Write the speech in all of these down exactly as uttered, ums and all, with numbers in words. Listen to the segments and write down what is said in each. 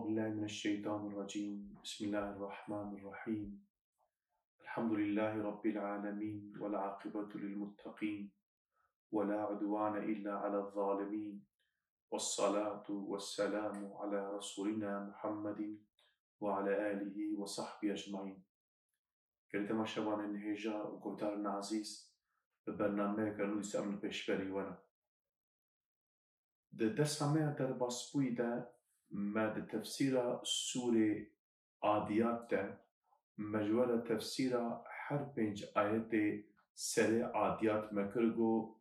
بالله من الشيطان الرجيم. بسم الله الرحمن الرحيم. الحمد لله رب العالمين، والعاقبة للمتقين، ولا عدوان إلا على الظالمين، والصلاة والسلام على رسولنا محمد وعلى آله وصحبه أجمعين. Gelî temaşevanên hêja û guhdarên ezîz, bi bernameyeke nû dîsa em li pêşberî we ne. Di dersa me ya derbasbûyî de me di tefsîra sûrê Adiyat de me ji we re tefsîra her pênc ayetê serê Adiyat me kir ku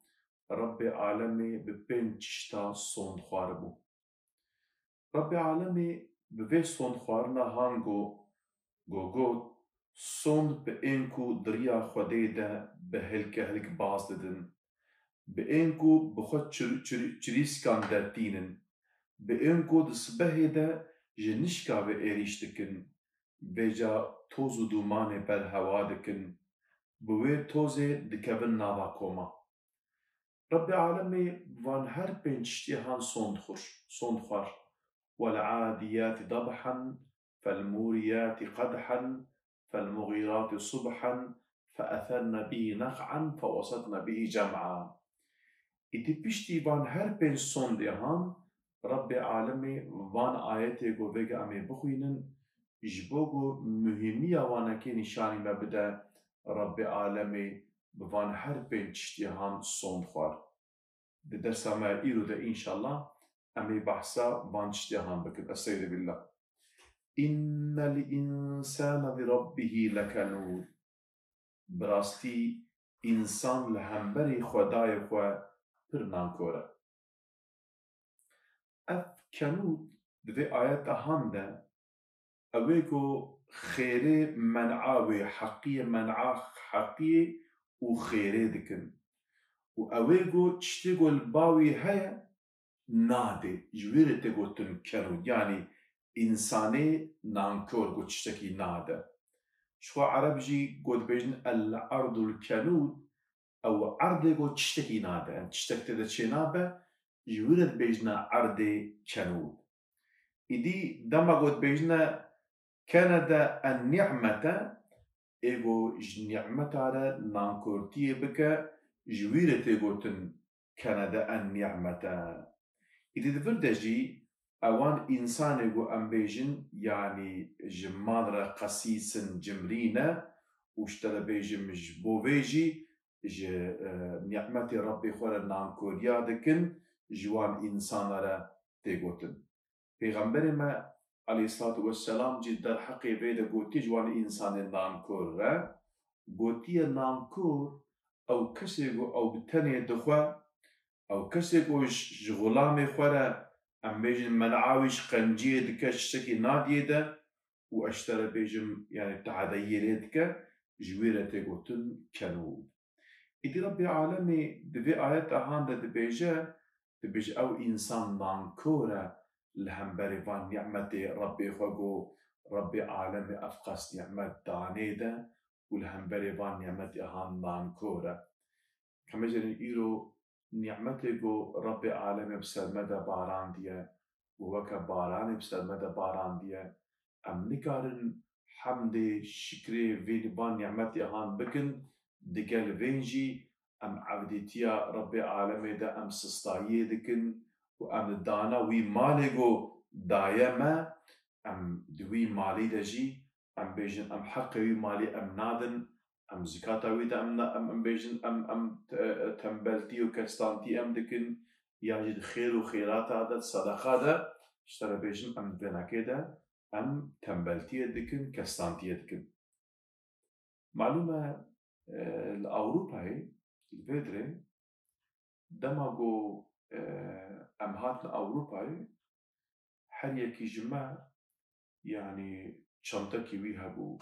Rebbê Alemê bi pênc tişta sond xwaribû. Rebbê Alemê bi vê sondxwarina han got, go got, sond bi ên ku di riya Xwedê de bi hilke hilk baz didin, bi ên ku bi xwe çir-, çir-, çirîskan dertînin, bi ên ku di sibehê de ji nişka ve êrîş dikin, vêca toz û dûmanê ber hewa dikin, bi wê tozê dikevin nava koma. Rebbê Alemê van her pênc tiştê han sond xur-, sond xwar. والعاديات ضبحا، فالموريات قدحا، فالمغيرات صبحا، فأثرن به نقعا، فوسطن به جمعا. Îdî piştî van her pênc sondê han, Rebbê Alemê van ayetê ku vêga em ê bixwînin, ji bo ku muhîmiya wanekê nîşanî me bide, Rebbê Alemê bi van her pênc tiştê han sond xwar. Di dersa me îro de înşallah em ê behsa van tiştê han bikin. Estaizu billah. إن الإنسان لربه لكنود. Bi rastî însan li hemberî Xwedayê xwe pir nankor e. Ev kenûd di vê ayeta han de, ew ê ku xêrê men'a wê heqiyê, men'a heqiyê û xêrê dikin. Û ew ê ku tiştê ku li ba wî heye, nadê. Ji wî re tê gotin kenûd. Yanî însanê nankor ku tiştekî nade. Ji xwe Ereb jî ku dibêjin el erdul kenûd, ew erdê ku tiştekî nade. Yanî tiştek tê de çênabe, ji wî re dibêjine erdê kenûd. Îdî dema ku dibêjine kenede en ni'mete, ê ku ji nî'meta re nankortiyê bike, ji wî re tê gotin kenede en ni'mete. Îdî di vir de jî ewan însanê ku em bêjin, yanî ji mal re qesîs in, cimrî ne û ji te re bêjim ji bo vê jî ji, e, nî'metê Rebbê xwe re nankoriya dikin, ji wan însana re tê gotin. Pêxemberê me aleyhissalatu vesselam jî derheqê vê de gotiye ji wan însanên nankor re, gotiye nankor ew kesê ku ew bi tenê dixwe, ew kesê ku ji, ji xulamê xwe re, em bêjin, men'a wî ji qenciyê dike, ji tiştekî nadiyê de û ez ji te re bêjim, yanî tehedeyiyê lê dike, ji wî re tê gotin kenûd. Îdî Rebbê Alemê di vê ayeta han de dibêje, dibêje ew însan nankor e li hemberî van nîmetê Rebbê xwe ku Rebbê Alemê ev qas nîmet danê de û li hemberî van nîmetê han nankor e. Em bêjin îro nîmetê ku Rebbê Alemê bi ser me de barandiye û weke baranê bi ser me de barandiye, em nikarin hemdê, şikrê vê van nîmetê han bikin, digel vê jî em evdîtiya Rebbê Alemê de em sistayiyê dikin û em li dana wî malê ku daye me, em di wî malî de jî, em bêjin, em heqê wî malî em nadin, em zikata wî de em na-, em, em bêjin, em, em te-, tembeltî û kestantî em dikin, ya jî di xêr û xêrata de, di sedeqa de, ji te re bêjin, em di vênakê de em tembeltiyê dikin, kestantiyê dikin. Malûm e, e, li Ewropayê, li vê dirê, dema ku, e, em hatin Ewropayê, her yekî ji me, yanî çantekî wî hebû,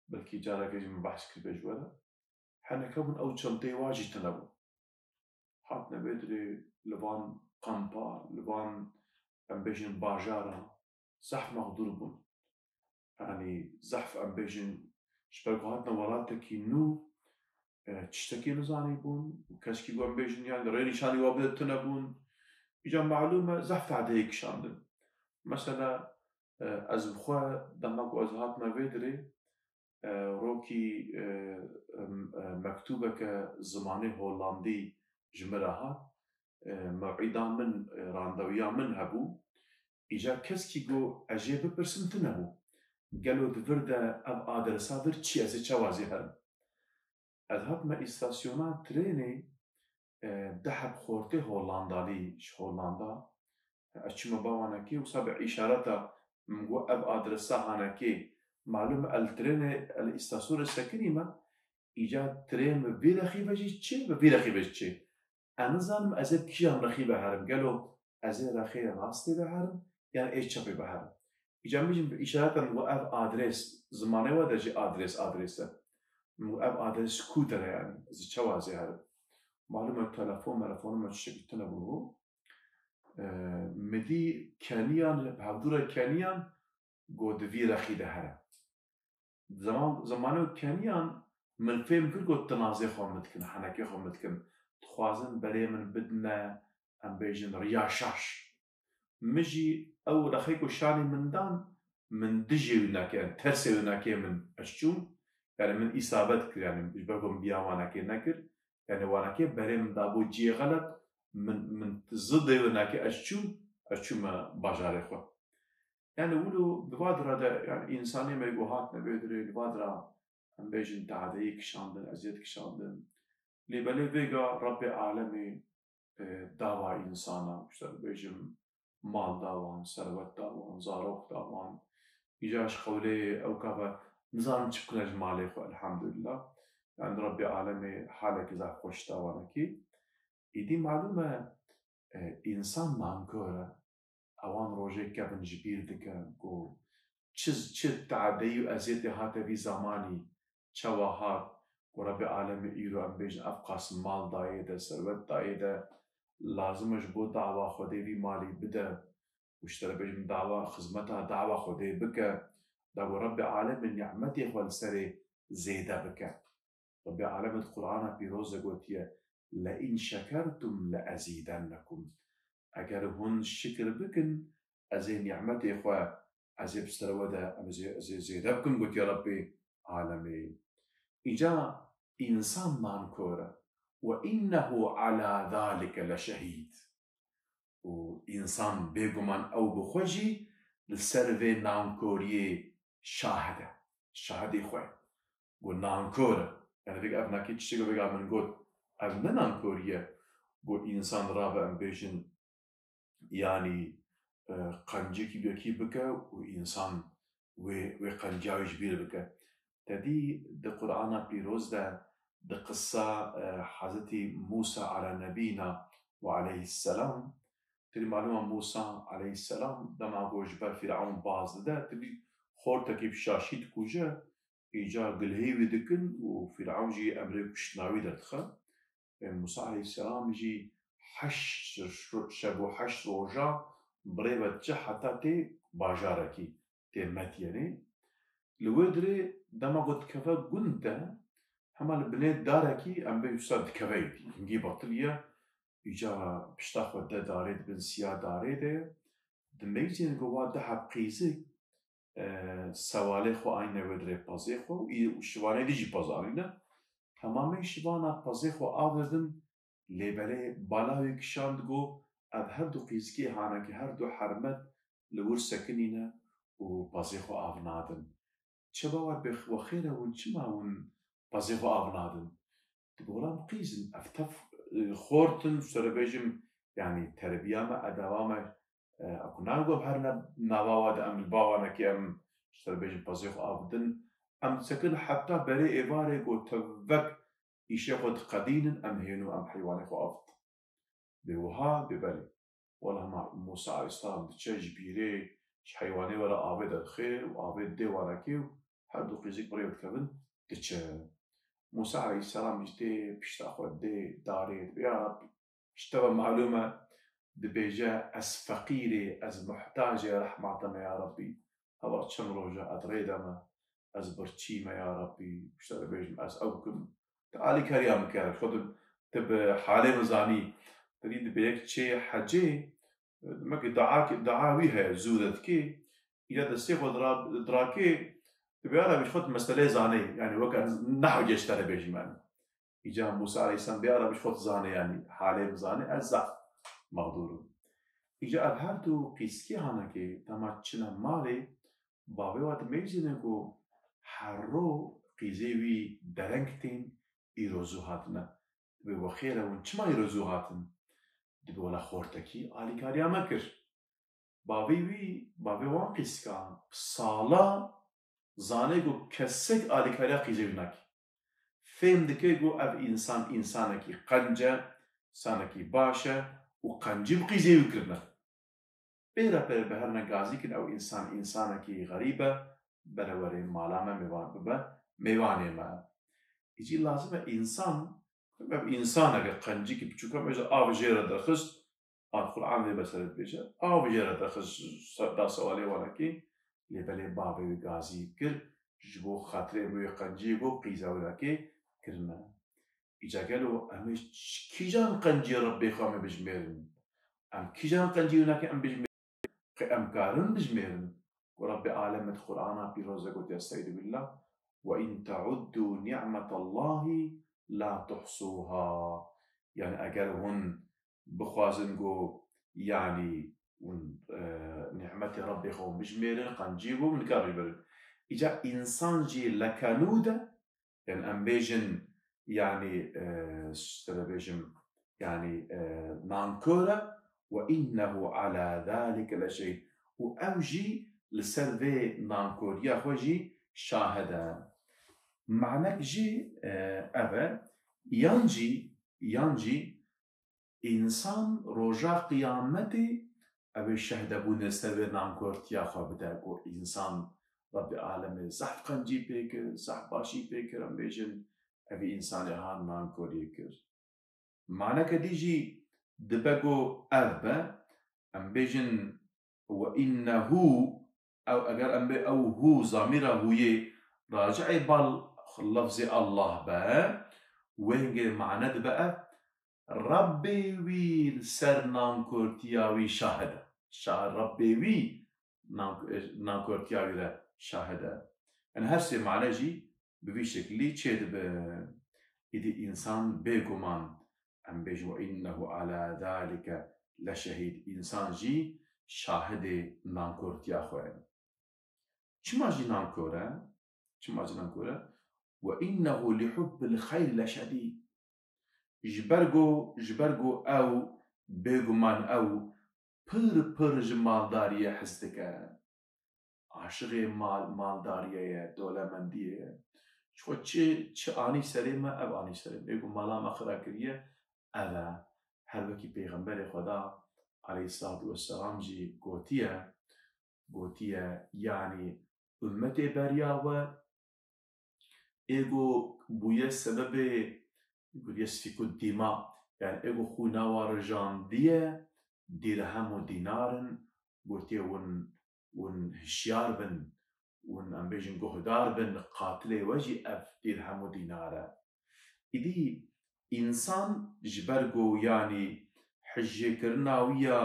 belkî carekê jî min behs kiribe ji we re, heneke bûn ew çanteyê wan jî tune bûn. Hatine vê dirê li van kampa, li van, em bêjin, bajara zehf mexdûr bûn. Yanî zehf, em bêjin, ji ber ku hatine welatekî nû, e, tiştekî nizanîbûn û keskî ku em bêjin, yanî rê nîşanî wa bide tune bûn. Îca malûm e zehf tehdeyê kişandin. Mesela, E, ez bi xwe dema ku ez hatime vê dirê, e, rokî, e, em, e, mektûbeke zimanê Hollandî ji min re hat. E, mewîda min, e, randewiya min hebû. Îcar keskî got, ez jê bipirsim, tune bû. Gelo di vir de ev adresa vir çi ye, ez ê çawa jê herim? Ez hatime îstasyona trênê, e, du heb xortê Hollandalî ji Hollanda. Ez çûme ba wanekê, wisa bi îşareta min got, ev adresa hanekê. Malûm e, el trênê, el îstasyonê sekinîme, îcar trên bi vî rexî ve jî çê, bi vî rexî ve jî çê. Ez nizanim ez ê bi kîjan rexî ve herim. Gelo ez ê rexê rastê ve herim, yan ê çepê ve herim? Îcar min jî bi îşareta min got, ev adres, zimanê we de jî adres, adres e. Min got, ev adres ku de ye yani? Ez ê çawa jê herim? Malûm e, telefon, melefon, me tiştekî tune bû. E, min dî keniyan, bi hevdû re keniyan, got, di vî rexî de here. Zaman, zamanê û keniyan min fêm kir, got, tinazê xwe min dikin, henekê xwe min dikin. Dixwazin berê min bidine, em bêjin, riya şaş. Min jî ew rexê ku şanî min dan, min dijê wî nake, tersê wî nake min, ez çûm. Yani min îsabet kir, yani ji ber ku min biya wanekê nekir. Yani wanekê berê min dabû cihê xelet, min, min zidê wî nake, ez çûm, ez çûme bajarê xwe. Yani wilo di va dira de, yani însanê me ku hatine vê dirê, di va dira, em bêjin, teadeyî kişandin, eziyet kişandin. Lê belê vêga Rebbê alemê, e, dava însana, işte bêjim, mal da wan, serwet da wan, zarok da wan. Îca ji qewlê ew ka ve nizanin çi bikine ji malê xwe, elhamdulillah. Yani Rebbê alemê halekî zaf xweş da wanekî. Îdî malûm e, e, însan nankor e. Ewan rojê kevin ji bîr dike ku çi, çi teadeyî û eziyetê hate vî zamanî, çawa hat, ku Rebbê alemê îro, em bêjin, ev qas mal dayê de, serwet dayê de, lazim e ji bo dawa Xwedê vî malî bide û ji te re bêjim dawa, xizmeta dawa Xwedê bike, da ku Rebbê alemê nîmetê xwe li serê zêde bike. Rebbê alemê di Qur'ana pîroz de gotiye, "Le in şekertum le ezîdennekum." Eger hûn şikir bikin, ez ê nîmetê xwe, ez ê bi ser we de, em zê-, ez ê zêde bikim, gotiye Rebbê alemê. Îca însan nankor e. "Ve innehu ala zalike le şehîd." Û însan bêguman ew bi xwe jî li ser vê nankoriyê şahid e. Şahidê xwe ye. Got nankor e. Yani vêga ev nakê çiçek vêga min got, ev ne nankorî ye. Got însan rabe em bêjin, yani, e, qencekî bi yekî bike û însan wê, wê qenciya wî ji bîr bike. Te dî di Qur'ana pîroz de di qisa, e, Hezretî Musa ala nebîna ve aleyhisselam, tevî malûm e Musa aleyhisselam dema ku ji ber Fîrewn baz dide, tevî xortekî bi şaşî dikuje, îcar gilhê wî dikin û Fîrewn jî emrê kuştina wî derdixe. Ê Musa aleyhisselam jî heşt ro-, şev û heşt roja bi rê ve diçe heta tê bajarekî, tê Medyenê. Li wê dirê dema ku dikeve gund de, hema li binê darekî em bê wisa dikeve yekî. Hingî betilî ye, îca pişta xwe de darê di bin siya darê de ye. Di meyzên ku wa du heb qîzik, e, sewalê xwe anîne wê dirê pezê xwe û î-, û şivanê dî jî pez anîne. Temamê şivana pezê xwe av didin, lê belê bala wî kişand, got, ev her du qîzikê haneke her du hermet li wir sekinîne û pezê xwe av nadin. Çeba we bêx-, we xêr e, hûn çima hûn pezê xwe av nadin? Dibe wela em qîz in, ev tev, e, xort in, ji te re bêjim, yanî terbiya me, edeba me, e, ew ku nagom her ne nava we de em li ba wanekê em, ji te re bêjim, pezê xwe av bidin. Em disekin heta berê êvarê ku tevek îşê xwe diqedînin, em hêno em heywanê xwe av didin. Bê wiha, bê belê. Wela hema Musa aleyhisselam diçe ji bîrê, ji heywanê were avê derdixe û avê didê wanekê û her du qîzik bi rê dikevin, diçe. Musa aleyhisselam jî tê pişta xwe dê darê, dibê, ya Rabbî, ji te ve malûm e, dibêje, ez feqîrê, ez muhtacê rehma te me ya Rabbî. Heva çend roja ez rê de me, ez birçî me ya Rabbî, ji te re bêjim, ez ew kim. Tu alîkariya min kere, xwe tu, tu bi halê min zanî. Tevî dibe yek çê hecê, demek ki dua, dua wî heye, zû de dikê. Îca destê xwe dira-, dirakê, tu bêra bî xwe di meseleyê zanê, yanî weke nehewce ji te re bêjim, yanî. Îca Mûsa aleyhisselam bêra bî xwe dizanê, yanî halê min zanê, ez zaf mexdûr im. Îca ev her du qîzkî hanekê, dema çine malê, bavê wa dimeyzîne ku her ro qîzê wî dereng tên, îro zû hatine. Dibê we xêr e, hûn çima îro zû hatin? Dibê wela xortekî alîkariya me kir. Bavê wî, bavê wan qîzkan, bi sala zanê ku kesek alîkariya qîzê wî nake. Fêm dike ku ev însan, însanekî qenc e, însanekî baş e û qencî bi qîzê wî kirine. Pê re pê re bi herine gazî kin, ew însan, însanekî xerîb e, bere were mala me mêvan bibe, mêvanê me. Îcî lazim e însan, ev însaneke qencikî biçûk e, mesela av jê re derxist, a Qur'an vê meselê dibêje, av jê re derxist, ser da sewalê wanekî, lê belê bavê wî gazî kir, ji bo xatirê wê qenciyê got, qîza wê nake kirine. Îca gelo em ê ç-, kîjan qenciyê Rebbê xwe em ê bijmêrin? Em kîjan qenciyê wî nake em bijmêrin? Qe em karin bijmêrin? Ku Rebbê alem di Qur'ana pîroz de gotiye, estaizu billah, "Ve in teuddu ni'metallahi la tuhsuha." Yani eger hûn bixwazin ku, yani hûn, e, nîmetê Rebbê xwe hûn bijmêrin, qenciyê ku hûn nikarin bijmêrin. Îca însan jî lekenûd e, yani em bêjin, yani, e, ştere bêjim, yani, e, nankor e, "Ve innehu ala zalike leşehîd." Û ew jî li ser vê nankoriya xwe jî şahid e. Manek jî, e, ev e, yan jî, yan jî însan roja qiyametê ew ê şehdebûnê ser vê nankortiya xwe bide, ku însan Rebbê alemê zehf qencî pê kir, zehf başî pê kir, em bêjin, ev ê însanê han nankoriyê kir. Maneke dî jî dibe ku ev be, em bêjin, "Ve innehu", ew, eger em bê ew hu, zamîra huyê raci'ê bal lefzê Allah be, wê hingê mane dibe ev, Rebbê wî li ser nankortiya wî şahid e. Şa-, Rebbê wî nank-, nankortiya wî re şahid e. Yani her sê mane jî bi vî şeklî çêdibe. Îdî însan bêguman, em bêjin, "Ve innehu ala zalike leşehîd." Însan jî şahidê nankortiya xwe ye. Çima jî nankor e? Çima jî nankor e? "Ve innehu li hubbil xeyr leşedîd." Ji ber ku, ji ber ku ew, bêguman ew pir pir ji maldariyê hez dike. Aşiqê mal, maldariyê ye, dolemendiyê ye. Ji xwe çi, çi anî serê me, ev anî serê me. Ê ku mala me xira kiriye, ev e. Her wekî Pêxemberê Xweda aleyhisselatu vesselam jî gotiye, gotiye, yanî ummetê beriya we, ê ku bûye sebebê, ê ku yesfiku dîma, yani ê ku xwîna wa rijandiye, dîrhem û dînar in, gotiye hûn, hûn hişyar bin, hûn em bêjin guhdar bin, qatilê we jî ev dîrhem û dînar e. Îdî însan ji ber ku, yanî, hijêkirina wî ya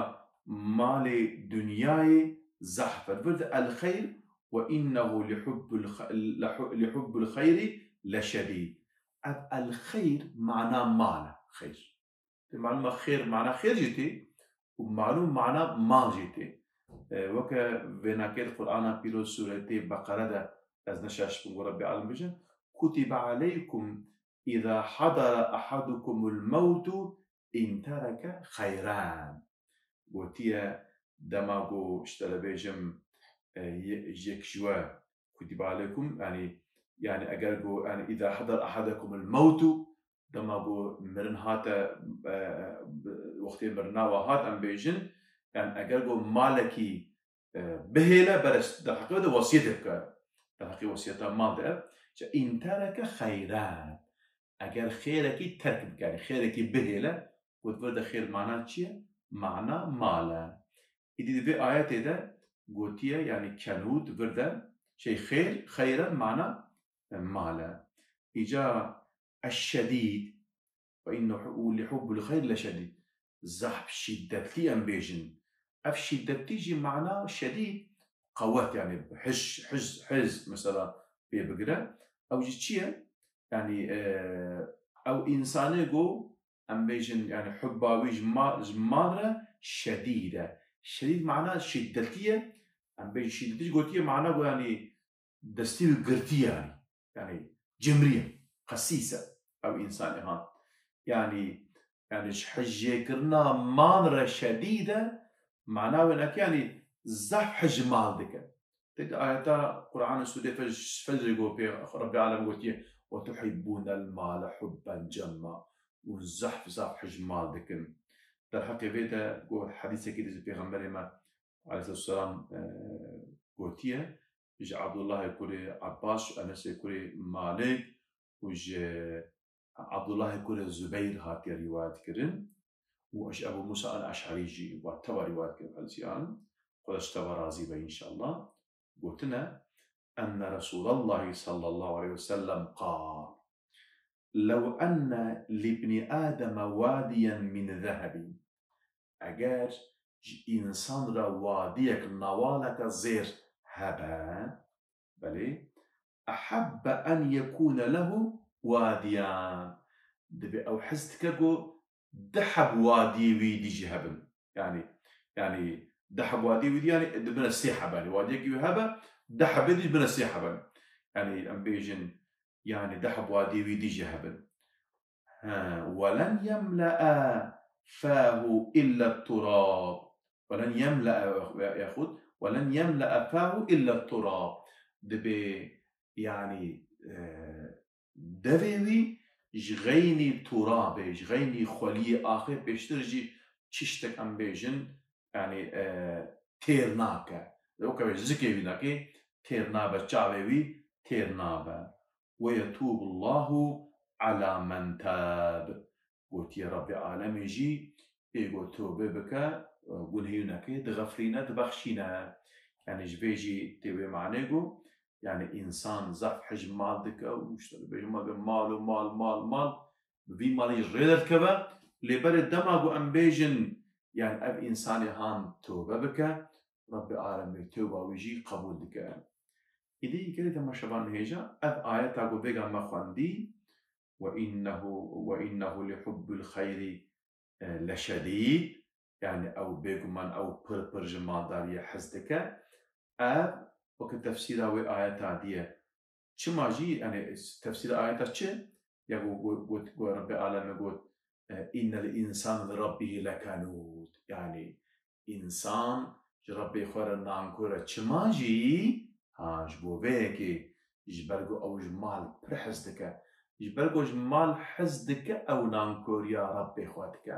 malê dinyayê zehf e. Vir de el xeyr ve innehu li hubbul xe-, li hu-, li hubbul xeyrî leşedîd. Ev el xeyr mana mal e, xeyr. Tê malûm e xêr mana xêr jî tê û malûm mana mal jî tê. E, weke vênakê di Qur'ana Pîroz sûretê Beqere de ez ne şaş bim ku Rebbê Alem bêje, "Kutibe aleykum îza hadara ahadukumul mewtu in tereke xeyran." Gotiye dema ku ji te re bêjim, e, ye-, yek ji we kutibe aleykum, yani, yani eger ku, yani, îza hadara ahadukumul mewtu, dema ku mirin hate, e, bi-, wextê mirina we hat, em bêjin, yani eger ku malekî, e, bihêle, bere derheqê de wesiyetê bike. Derheqê wesiyeta mal de ev. În tereke xeyran. Eger xêrekî terk bike, yani xêrekî bihêle, ku di vir de xêr mana çi ye? Mana mal e. Îdî di vê ayetê de gotiye, yani kenû di vir de, şey, xêr, xeyre mana, e, mal e. Îca eşşedîd, ve innehu li hubbul xeyr leşedîd. Zehf şîddetlî em bêjin. Ev şîddetlî jî mana şedîd, qewet, yani hij, hij, hij mesela pê bigire. Ew jî çi ye? Yani, e, ew însanê ku em bêjin, yani hubba wî ji ma-, ji mal re şedîd e. Şedîd mana şiddetî ye. Em bêjin şiddetî jî gotiye mana ku yani destî wî girtî yani. Yani cimrî ye. Qesîs e ew însanê han. Yani, yani ji hijêkirina mal re şedîd e. Mana wê neke yani zehf hij mal dike. Tê di ayeta Qur'anê Sûrê Fec-, Fecrê got pê Rebbê Alem gotiye, "Ve tuhibbûnel male hubben cemma." Hûn zehf, zehf hij mal dikin. Derheqê vê de got hedîsekî de jî Pêxemberê me aleyhisselam, e, gotiye, ji Abdullahê kurê Abbas, ji Enesê kurê Malik û ji Abdullahê kurê Zubeyr hatiye rîwayet kirin û ji Ebu Musa el-Eş'erî jî wa teva rîwayet kirin, Hezî Alem, Xweda ji teva razî be înşallah, gotine, enne Resûlallahî sallallahu aleyhi ve sellem qal, "Lew enne libni Ademe wadiyen min zehebî." Eger ji însan re wadiyek, nawaleke zêr hebe, belê, "ehebbe en yekûne lehu wadiyan." Dibê ew hez dike ku du heb wadiyê wî dî jî hebin. Yani, yani du heb wadiyê wî dî, yani dibine sê heb, yani wadiyekî wî hebe, du hebê dî jî bine sê heb. Yani em bêjin, yani du heb wadiyê wî dî jî hebin. Ha, "Welen yemle'a fahu illa turab." "Welen yemle'a" yaxud "Welen yemle'a fahu illa turab." Dibê, yani, e, devê wî ji xeynî turabê, ji xeynî xweliyê axê pêştir jî çiştek em bêjin, yani, e, têr nake. Weke zikê wî nake, têr nabe, çavê wî têr nabe. "Ve yetûbullahu ala men tab." Gotiye Rabbê Alemê jî ê ku tobe bike, gunehê wî neke, dixefrîne, dibexşîne. Yani ji vê jî tê wê manê ku, yani însan zaf hij mal dike û işte dibêje mal, mal û mal, mal, mal, bi vî malî jî rê derdikeve. Lê berê dema ku em bêjin, yani ev însanê han tobe bike, Rabbê Alemê tewba wî jî qebûl dike. Îdî gelê temaşevan hêja, ev ayeta ku vêga me xwendî, "Ve innehu, ve innehu li hubbil xeyri, e, leşedîd." Yani ew bêguman ew pir pir ji maldariyê hez dike. Ev weke tefsîra wê ayeta diye. Çima jî, yani tefsîra ayeta çi? Ya got, got, got, got Rabbê Alemê got, e, "Innel insane li rabbihî lekenûd." Yani însan ji Rabbê xwe re nankor e. Çima jî? Ha, ji bo vê yekê, ji ber ku ew ji mal pir hez dike. Ji ber ku ji mal hez dike, ew nankoriya Rabbê xwe dike.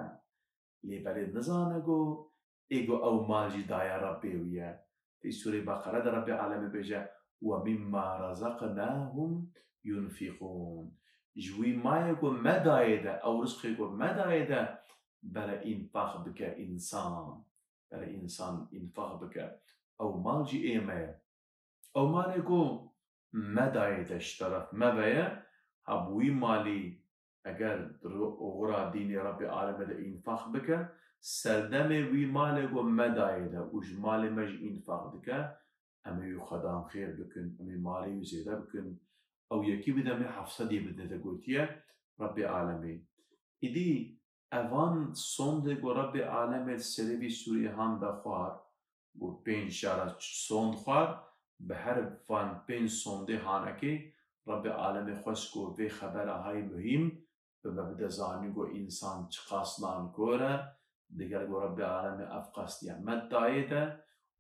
Lê belê nizane ku ê ku ew mal jî daye Rabbê wî ye. Di Sûrê Beqere de Rabbê Alemê bêje, "Ve mimma razaqnahum yunfiqûn." Ji wî mayê ku me dayê de, ew rizqê ku me dayê de, bere înfaq bike însan. Bere însan înfaq bike. Ew mal jî ê me ye. Ew malê ku me dayê de ji teref me ve ye, ha bi wî malî eger di ro-, oxira dînê Rabbê Alemê de înfaq bike, serdemê wî malê ku me dayê de û ji malê me jî înfaq dike, em ê wî xwedan xêr bikin, em ê malê wî zêde bikin. Ew yekî bide me heft sedê bide de gotiye Rabbê Alemê. Îdî evan sondê ku Rabbê Alemê li serê vî sûrê han de xwar, ku pênc cara sond xwar, bi her van pênc sondê hanekê Rabbê Alemê xwest ku vê xebera hay muhîm bi me bide zanîn ku însan çiqas nankor e, digel ku Rabbê Alemê ev qas nîmet dayê de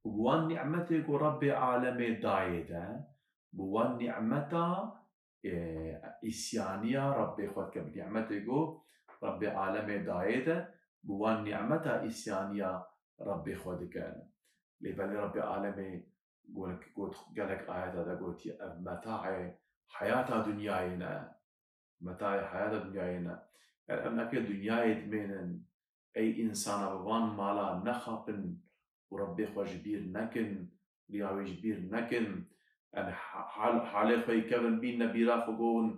û bi wan nîmetê ku Rabbê Alemê dayê de, bi wan nîmeta, e, îsyaniya Rabbê xwe dike, bi nîmetê ku Rabbê Alemê dayê de, bi wan nîmeta îsyaniya Rabbê xwe dike. Lê belê Rabbê Alemê got, got, gelek ayeta de gotiye, ev metaê heyata dinyayê ne. Metaê heyata dinyayê ne. Yani em neke dinyayê dimênin. Ey însana, bi van mala nexapin û Rebbê xwe ji bîr nekin, riya wê ji bîr nekin. Yani ha-, hal-, halê xwe yê kevin bînne bîra xwe, got,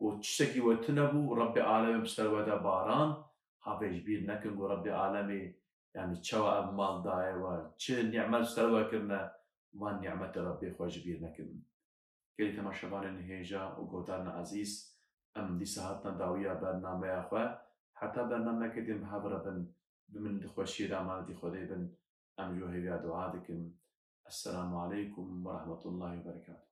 got, tiştekî we tune bû, Rebbê alemê bi ser we de baran, ha vê ji bîr nekin, got, Rebbê alemê, yani çawa ev mal daye we, çi nîmet ser we kirine, van nîmetê Rebbê xwe ji bîr nekin. Gelî temaşevanên hêja û guhdarên ezîz, em dîsa hatina dawiya bernameya xwe. Heta bernameyeke din bi hev re bin, bi min di xweşiyê de amanetî Xwedê bin. Em ji we hêviya dua dikin. Esselamu aleykum ve rahmetullahi ve berekatuhu.